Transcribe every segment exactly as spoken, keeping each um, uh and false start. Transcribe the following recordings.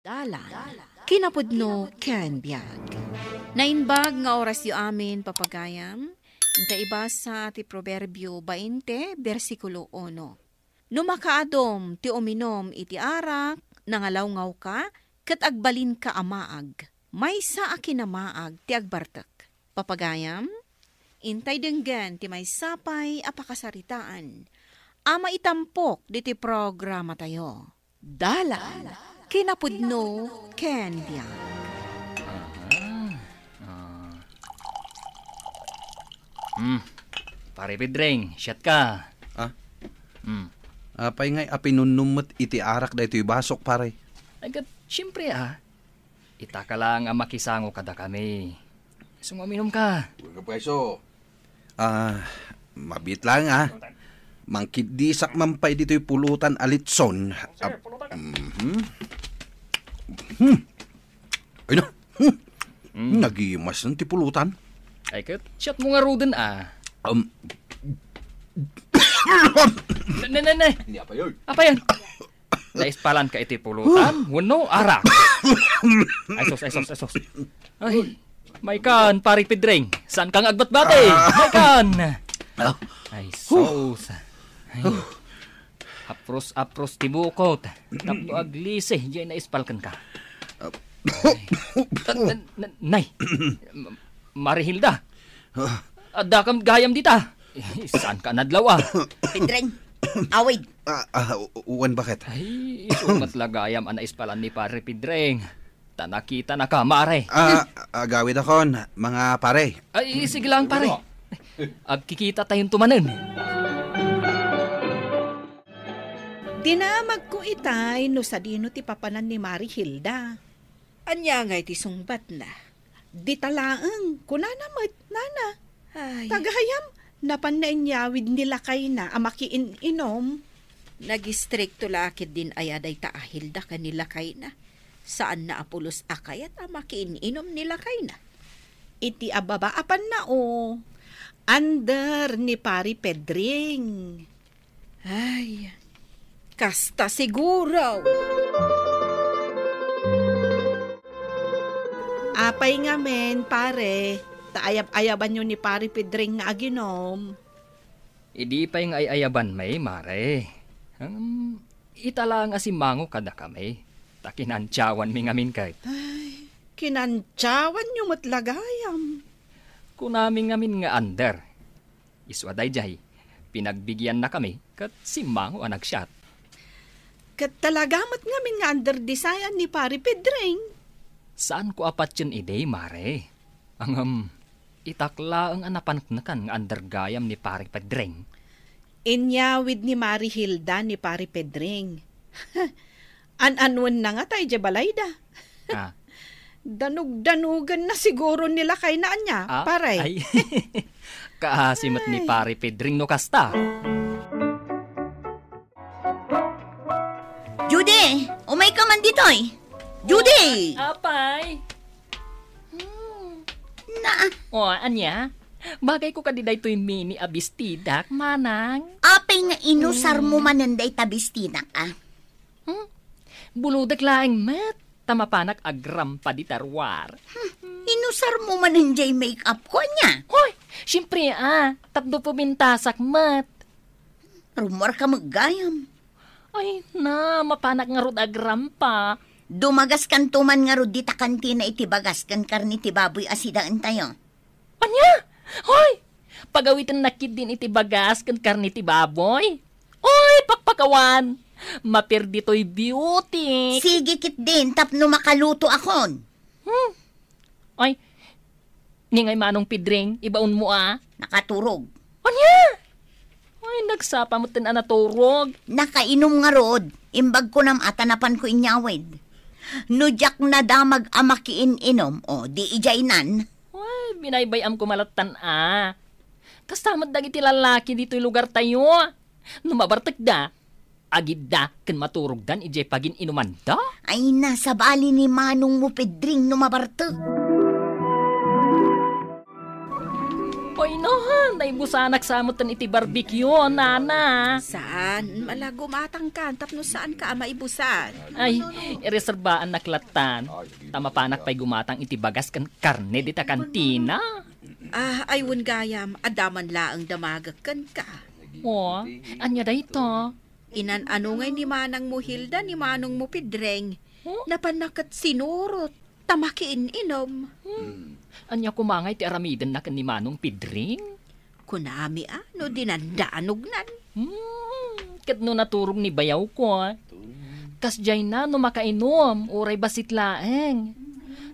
Dalan, kinapudno ken biag. Naimbag nga orasyo amin, papagayam. Inka ibasa ti Proverbio bainte, bersikulo uno. No makaadum ti uminum iti arak, nangalawngaw ka, ket agbalinka a maag. Maysa a kinamaag ti agbartek. Papagayam, intay denggen ti maysa pay a pakasaritaan a maitampok ditoy programatayo. Dalan, kinapudno, ken biag. Aha. Ah. Hmm. Pare Pedring, siat ka. Ah? Hmm. Apay ngay a pinunnum met iti arak daytoy basok, pare? Ay, ket, siyempre, ah. Ita ka lang a makisango kadakami. Isu nga uminum ka. Welcome, Preso. Ah, mabiit lang, ah. Mangkiddisak man pay ditoy pulutan a litson. Ah, mhm. Hmm. Ay na. Hmm. Mm. Nagimas na ti pulutan. Ay, ket, siat mo nga ruden, ah. Um. Ne, ne, ne, ne. Hindi, apay, oy. Apay yan? Naispalan ka iti pulutan? Wenno arak? Ay, sus, ay, sus, ay, sus. Ay, maykan, Pare Pedring. Saan ka nga agbatbati? Ah. Maykan! Ah. Ay, sus. Ay. Apros-apros ti bukot. Tapno aglisi, diay naispal kenka. Ay. Na-, na-, na-, nay. Ma-, Mari Hilda. Ah. Adda kam gayam dita. Saan ka nadlaw, ah? Pedring, awid. Ah, ah, u-, uwan, bakit? Ay, isu met la gayam a naispalan ni Pare Pedring. Ta nakitanaka, Mare. Ah, agawidakon, mga pare. Ay, sige lang, pare. Agkikita tayonto manen. Dinamagko itay no sadino ti papanan ni Mari Hilda. Ania ngay ti sungbatna? Dita laeng, kunana met, nana. Ay. Tagayam, napanna inyawid ni lakayna a makiin-inom. Nagistrikto la ketdin aya dayta a Hilda ken ni lakayna. Saanna a pulos a kayat a makiin-inom ni lakayna. Iti ababa a pannao, under ni Pari Pedring. Ay, kasta siguro. Apay ngamin, pare, ta ayab-ayabanyo ni Pare Pedring nga aginom? Idi pay nga ay-ayabanmi, mare. Ngem, ita laeng a simmango kadakami, ta kinantiawanmi ngamin ket. Ay, kinantiawanyo met la gayam. Kunami ngamin nga under. Isu a daydiay, pinagbigannakami ket simmango a nagsiat. Ket talaga met ngamin nga under ti sayan ni Pari Pedring. Saanko a patien idi, mare. Ngem, itak laeng a napaneknekan nga under gayam ni Pari Pedring. Inyawid ni Mari Hilda ni Pari Pedring. An-anuenna ngata idiay balayda. Ah. Danug-danugenna siguro ni lakayna ania, ah, pare. Ay. Kaasi met ni Pare Pedring no kasta. Judy, umayka man ditoy. Judy! Apay. Hmm. Na. O, ania? Bagay ko kadi daytoy mini a bestidak, manang. Apay nga inusar mo manen dayta bestidak, ah? Hmm? Bulodek laeng met, ta mapanak agrampa dita ruar. Hmm, inusar mo manen jay make-up ko, ania? Hoy, siyempre, ah, tapno pumintasak met. Rummuar ka met gayam. Ay na, mapanak ngarud agrampa. Dumagaskanto man ngarud dita kantina iti bagas ken karne ti baboy a sidaentayo. Ania? Hoy! Pagawitennak ketdin iti bagas ken karne ti baboy. Oy, pakpakawan! Maperdi toy beauty! Sige ketdin tapno makalutoakon. Hmm. Ay, ni ngay Manong Pedring, ibaonmo a? Nakaturog. Ania? Ay, nagsapa metten a naturog. Nakainom ngarud, imbag kunam a ta napanko inyawid. No diak nadamag a makiin-inom, o, di idiaynan. Ay, binaybay-amko malattan a. Kasta met dagiti lallaki ditoy lugartayo. No mabartekda, agidda ken maturogdan idiay pagin-inumanda. Ay, na, sabali ni manongmo Pedring no mabartek. Ay, no, naibusanak sa metten iti barbecue, nana. Saan? Ala, gumatangkan tapno saanka a maibusan. Ay, ireserbaannak lattan. Ta mapanak pay gumatang iti bagas ken karne dita kantina. Ah, ay, wen gayam, adda man laeng damagek kenka. O, ania dayta? Inan-ano ngay ni manangmo Hilda, ni manongmo Pedring? Huh? Napanna ket sinurot ta makiin-inom. Hmm. Ania koma ngay ti aramidenna ken ni Manong Pedring? Kunami a, no dinandanognan. Hmm, ket no naturog ni bayawko, kasdiayna no makainom, uray bassit laeng.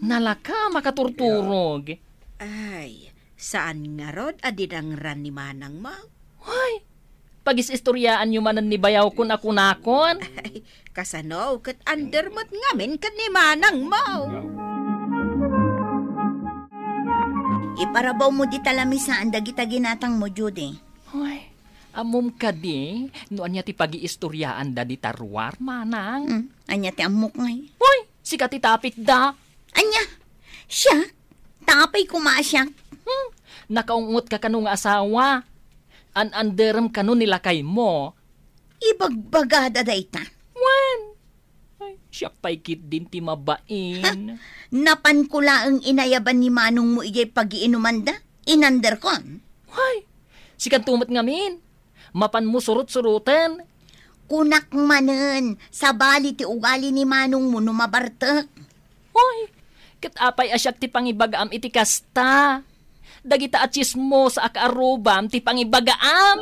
Nalaka makaturturog. Ay, saan ngarud a dinangran ni manangmo? Hoy, pagis-istoriaanyo manen ni bayawkon a kunakon? Ay, kasano ket under met ngamin ken ni manangmo? Iparabawmo dita lamisaan dagita ginatangmo, Judy. Hoy, ammom kadi no ania ti pagiistoriaanda dita ruar, manang? Hmm, ania ti ammok ngay? Hoy, sika ti tapikda. Ania? Siak? Tapay koma a siak. Hmm, nakaungot ka kano nga asawa? An-anderem kano ni lakaymo? Ibagbagada dayta. Wen. Ay, siak pay ketdin ti mabain. Ha? Napanko laeng inayaban ni manongmo idiay pagiinumanda? Inanderkon? Way, sikanto met ngamin. Mapanmo surot-suroten. Kunak manen, sabali ti ugali ni manongmo no mabartek. Hoy, ket apay a siak ti pangibagaam iti kasta? Dagita a tsismosa a kaarrubam ti pangibagaam.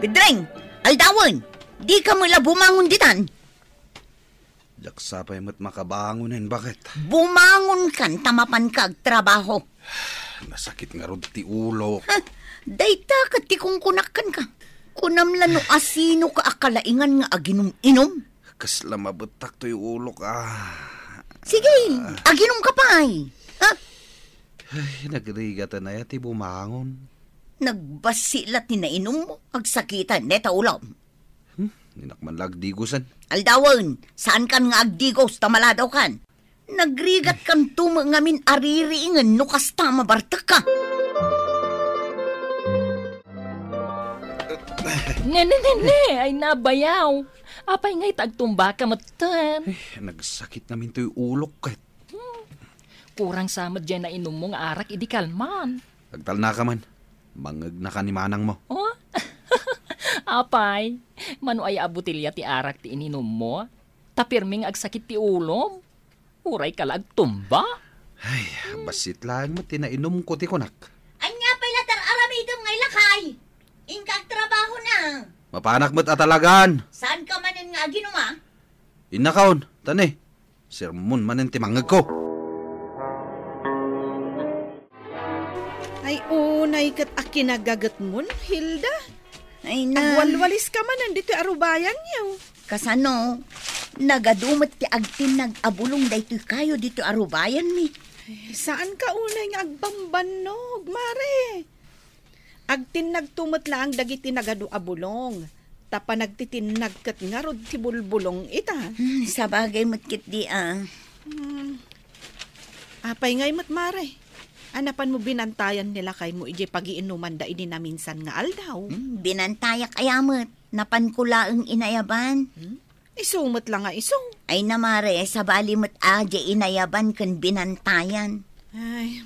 Pedring, aldawen, dika met la bumangon ditan. Diak sapay met makabangon, baket. Bumangonkan ta mapanka agtrabaho. Nasakit ngarud ti ulok. Ha, dayta ket ti kunkunak kenka. Kunam la no asinoka a kalaingan nga aginum-inom. Kasla mabettak toy ulok, ah. Sige, aginumka pay. Ha? Ay, nagrigatan aya ti bumangon. Nagbassit la ti nainummo, agsakitan dayta ulom. Hmm, dinak man la agdigosen. Aldawen, saankan nga agdigos ta maladawkan. Nagrigatkanto met ngamin a ririingen no kasta a mabartekka. Ne, ne, ne, ne, ay nabayaw. Apay ngay ta agtumbaka metten? Eh, nagsakit ngamin toy ulok ket. Hmm. Kurang sa met diay nainummo nga arak idi kalman. Agtalnaka man. Mangegnaka ni manangmo. Oh? Apay, mano aya a botelya ti arak ti ininummo? Ta pirmi nga agsakit ti ulom. Urayka la agtumba. Ay, bassit laeng met ti nainumko ti kunak. Ania pay la ti ar-aramidem ngay lakay? Inka agtrabahona. Mapanak met a talagan. Saanka manen nga aginuma? Innakaon, ta ne. Sermon manen ti mangngegko. Ay, unay ket a kinagagetmon, Hilda. Ay, na. Agwalwaliska manen ditoy arubayanyo. Kasano? Nagadu met ti agtinnag a bulong daytoy kayo ditoy arubayanmi. Ay, saanka unay nga agbambannog, Mare. Agtinnagto met laeng dagiti nagadu a bulong, ta panagtitinnag ket ngarud ti bulbulong ita. Hmm, sabagay met ketdi a. Hmm. Apay ngay met, Mare? A napanmo binantayan ni lakaymo idiay pagiinumanda idi naminsan nga aldaw? Hmm, binantayak aya met. Napanko laeng inayaban. Hmm? Isu met la nga isu. Ay na, Mare, sabali met a diay inayaban ken binantayan. Ay,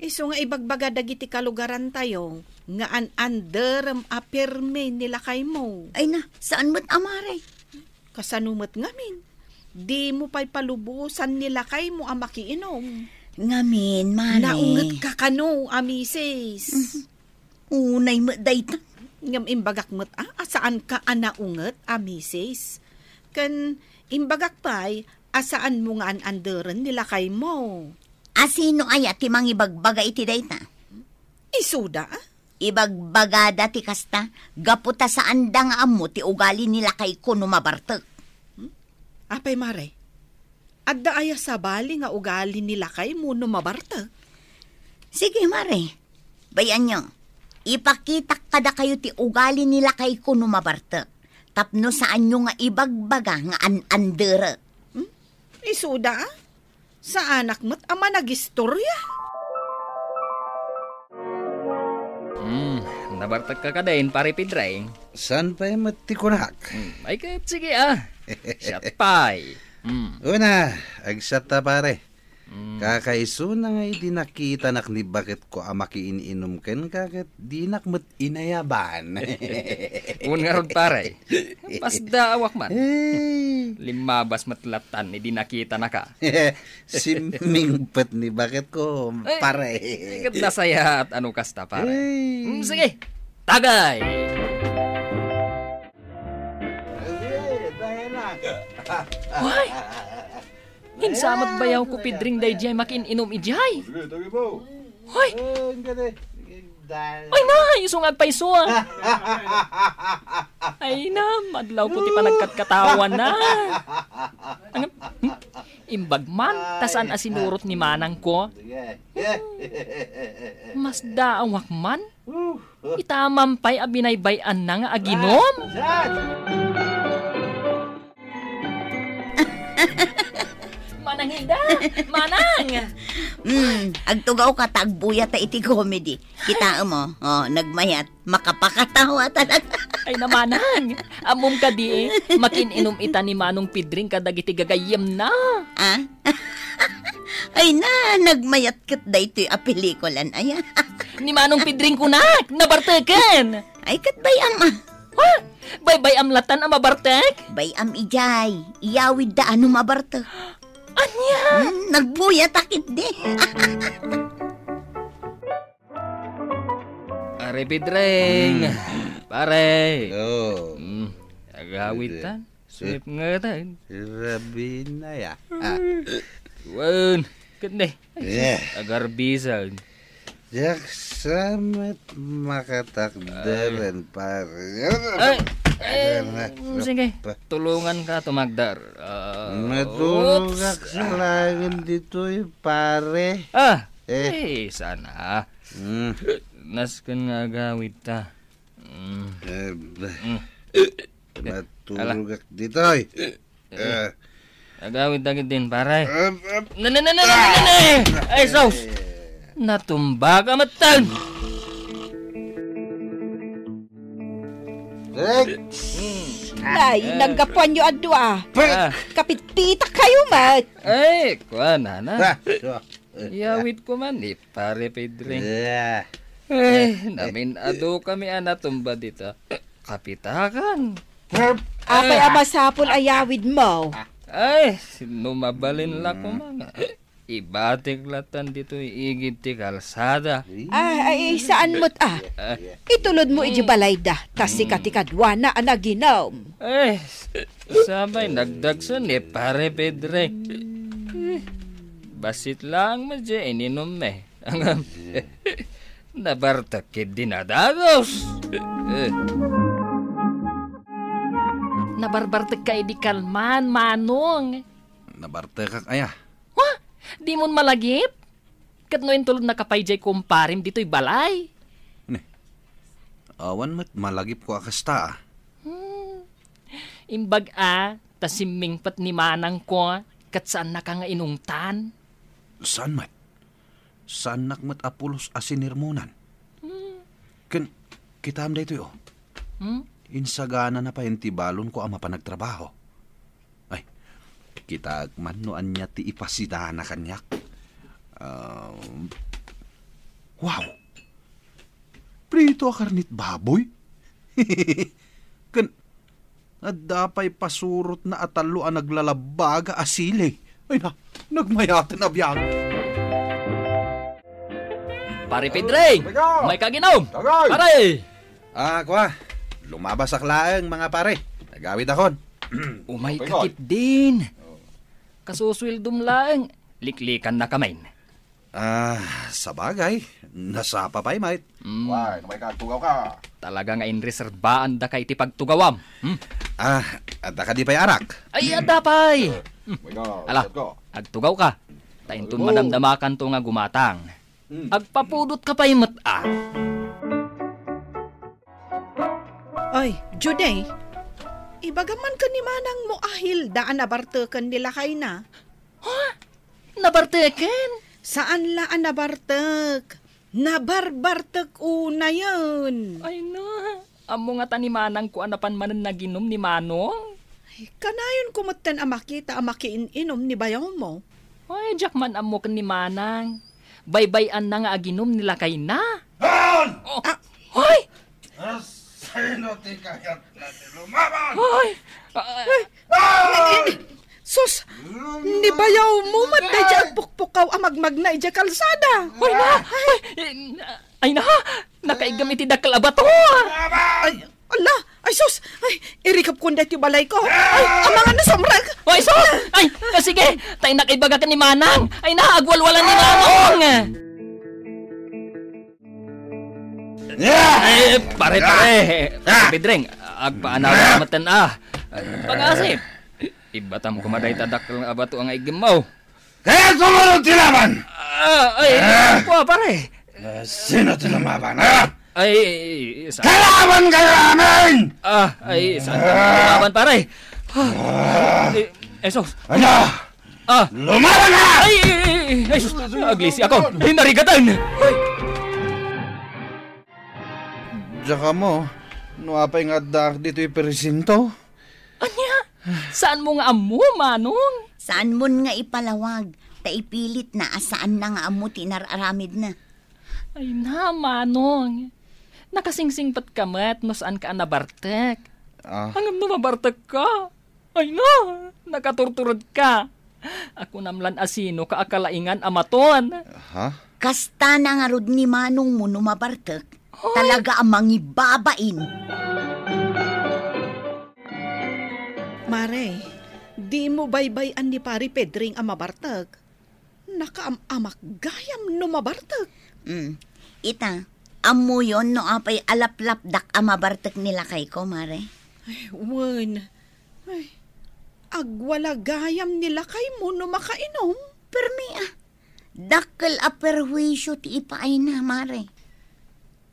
isu nga ibagbaga dagiti kalugarantayo nga an-anderem a pirmi ni lakaymo. Ay na, saan met a, Mare? Kasano met ngamin? Dimo pay palubosan ni lakaymo a makiinom. Ngamin, Mare. Naungetka kano a misis? Mhm. Unay met dayta. Ngem imbagak met a, a saanka a naunget a misis. Ken imbagak pay a saanmo nga an-anderen ni lakaymo. A sino aya ti mangibagbaga iti dayta? Isuda a? Ibagbagada ti kasta, gapu ta saanda nga ammo ti ugali ni lakayko no mabartek. Hmm? Apay, Mare? Adda aya sabali nga ugali ni lakaymo no mabartek? Sige, Mare. Bay-anyo, ipakitak kadakayo ti ugali ni lakayko no mabartek, tapno saanyo nga ibagbaga nga an-anderek. Hmm? Isuda a? Saanak met a managistorya? Nabartekka kadin, Pare Pedring? Saan pay met ti kunak? Hmm, ay ket, sige, ah. Siak pay. Hmm. Una, agsatta, pare. Hmm. Kakaisuna nga idi nakitanak ni baketko a makiin-inom kenka ket dinak met inayaban. Wen ngarud, pare. Pasdaawak man. Hey. Limmabas met lattan idi nakitanaka. Simmingpet ni baketko, eh, pare. Ket nasayaat a no kasta, pare. Hey. Mm, sige. Tagay! Sige, tagay na. Hoy! Insamat bayaw ko, Pedring, daydiay makiin-inom idiay. Sige, tagay mo. Hoy! Eh, ang ganda. Ay na, isu nga agpayso, ah. Ay na, madlaw ko ti panagkatkatawa na. Ang, hmm? Imbag man, ta saan a sinurot ni manang ko. Sige. Masdaawak man. Ita man pay a binaybay-anna nga aginom. Ah, yan. Manang Hilda! Manang! Mm, agtugawka ta agbuyat ta iti comedy. Kitaem mo, oh, nagmayat. Makapakatawa talaga. Ay na, manang! Ammom kadi, eh. Makiin-inom ita ni Manong Pedring kadagiti gagayyemna. Ah? Ay na, nagmayat ket daytoy a pelikulan, aya. Ni Manong Pedring kunak, nabarteken. Ay, ket bay-am, ah. Ha? Baybay-am lattan a mabartek? Bay-am idiay. Iyawidda a no mabartek. Ania? Hmm, nagbuya ta ketdi. Pare Pedring. Hmm. Pare. Oh. Hmm. Agawid ta. Sweet nga ta. Rabina ya. Ah. Wen. Ketdi. Yeah. Agarbisan. Diak sa met makatakderen, pare. Ay, ay, sige. Tulungan ka tumagder. Ah, matulog oops. Ak sa langin ditoy, pare. Ah, eh. Eh, sana. Mm. Nasken nga agawid ta. Mm. Eh, ba. Mm. Matulog ak ditoy. Eh. Agawid dagiti, pare. Ap, ap. Na, na, na, na, na, na, na. Ay, sus! Natumba ka, matan! Ay, naggapuanyo a dua. Ah. Kapitpitak kayo, mat. Ay, kuan, nana. Ah, so. Iyawid ko man ni Pare Pedring. Yeah. Eh, namin-adu kami a natumba dita. Kapitakan. Apay a masapul a yawid mo? Ay, no mabalin la ko man. Ibatik latan ditoy igid ti kalsada. Ah, ay, saan mo't, ah? Ah. Itulod mo iti balayda, ta sika ti kaduana a naginum. Eh, sabay nagdagsen ni Pare Pedring. Eh, basit laeng met diay ininummi. Nabartek ketdi nadagus. Eh. Nabarbartekka idi kalman, Manong. Nabartekak aya? Ha? Dimon malagip? Ket no intulodnaka pay diay kumparim ditoy balay? Ne. Awan met malagipko a kasta, ah. Hmm. Imbag a, ta simmingpet ni manangko, ket saannaka nga inungtan. Saan met? Saannak met a pulos a sinermonan. Hmm. Ken, kitaem daytoy, oh. Hmm? Insaganana pay ti balonko a mapanagtrabaho. Ay, kitaek man no ania ti ipasidana kaniak. Ah, wow! Prito a karnit baboy? Ken, adda pay pasurotna a tallo a naglalabbaga a sili. Ay na, nagmayaten a biag. Pare Pedring! Ikaw! May kaginum! Tagay! Pare! Ah, kua, lumabasak laeng, mga pare. Nagawidakon. Umay ka ketdin. Oh. Kasusueldom laeng, liklikannaka man. Ah, sabagay, nasapa pay met. Mm. Why, no may kaagtugaw ka? Talaga nga inreserbaandaka iti pagtugawam. Hmm? Ah, adda kadi pay arak? Ay, adda pay. Hmm. Ala, agtugawka. Ta inton madamdamakanto nga gumatang. Hmm. Agpapudotka pay met, ah. Ay, Jude, ibagam man ken ni manangmo a Hilda a nabarteken ni lakayna. Ha? Nabarteken? Saan la a nabartek. Nabarbartek unayen. Ay na, ammo ngata ni manangko a napan manen naginum ni Manong? Ay, kanayonko metten a makita a makiin-inom ni bayawmo. Ay, diak man ammo ken ni Manang. Baybay-anna nga aginum ni lakayna. Hon! Oh. Ah. Hoy! Sino ti kayatna ti lumaban? Hoy! Ah! Sus! Ni bayawmo met daydi agpukpukaw a magmagna idiay kalsada. Hoy, na! Hoy! Ay, na! Nakaiggam iti dakkel a bato! Ay, ala! Ay, sus! Ay, irikapkon daytoy balayko. Ay, amangan no sumrek! Hoy, sus! Ay, ah, sige! Tay nakaibaga ken ni Manang! Ay, na! Agwalwalan ni Manong! Ay, pare, pare. Ah! Pedring, agpaanaw ka metten, ah. Pangasip. Ibatam koma dayta dakkel nga abato nga iggimmaw. Kaya sumulod ti laban! Ah, ay, ah! Kua, pare. Ah, sino ti lumaban, ha? Ay, sa- Kalaban kayo amin! Ah, ay, sa- Ah! Lumaban, pare. Ah! Ay, ay, sus. Ano? Ah! Lumaban ka! Ay, ay, ay, ay, ay, sus! Aglisi ako! Ay, narigatan! Ay! Diak ammo, no apay nga addaak ditoy presinto. Ania? Saanmo nga ammo, Manong? Saanmon nga ipalawag, ta ipilitna a saanna nga ammo ti inar-aramidna. Ay na, Manong. Nakasingsingpetka met no saanka a nabartek. Ah. Ngem no mabartekka, ay na, nakaturturedka. Akunam lan a sinoka a kalaingan a maton. Ha? Kasta na ngarud ni manongmo no mabartek, talaga a mangibabain. Mare, dimo baybay-an ni Pari Pedring a mabartek. Nakaam-amak gayam no mabartek. Mm. Ita, ammoyon no apay a laplapdak a mabartek ni lakayko, Mare? Ay, wen. Ay, agwala gayam ni lakaymo no makainom. Permi, ah. Dakkel a perhuisio ti ipaayna, Mare.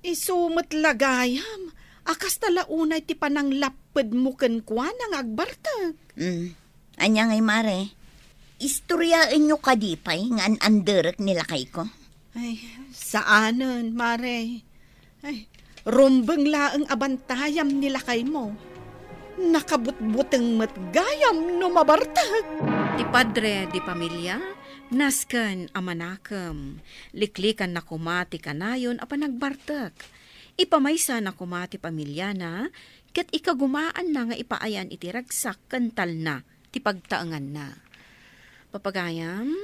Isu met la gayam a kasta la unay ti pananglappedmo kenkuana nga agbartek. Mm. Ania ngay, Mare? Istoryaenyo kadi pay nga an-anderek ni lakayko? Ay, saanen, Mare. Ay, rumbeng laeng a bantayam ni lakaymo. Nakabutbuteng met gayam no mabartek. Ti padre de pamilia, nasken a manakem. Liklikanna koma ti kanayon a panagbartek. Ipamaysana koma ti pamiliana, ket ikagumaanna nga ipaayan iti ragsak ken talna ti pagtaenganna. Papagayam,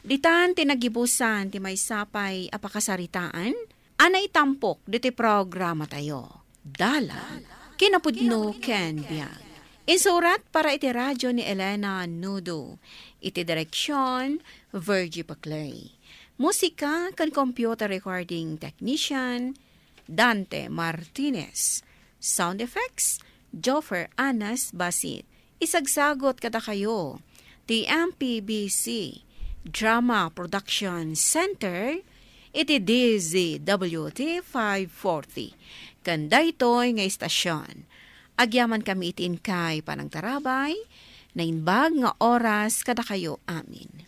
ditan ti nagibusan ti maysa pay a pakasaritaan a naitampok ditoy programatayo, Dalan, Kinapudno ken Biag. Insurat para iti radio ni Elena Nudo. Iti direksyon, Virgie Paclay. Musika ken computer recording technician, Dante Martinez. Sound effects, Joffer Anas Basit. Isagsagot kadakayo ti M P B C Drama Production Center iti D Z W T five forty. Ken daytoy nga istasyon, agyamankami iti inkay panangtarabay, naimbag nga oras kadakayo amin.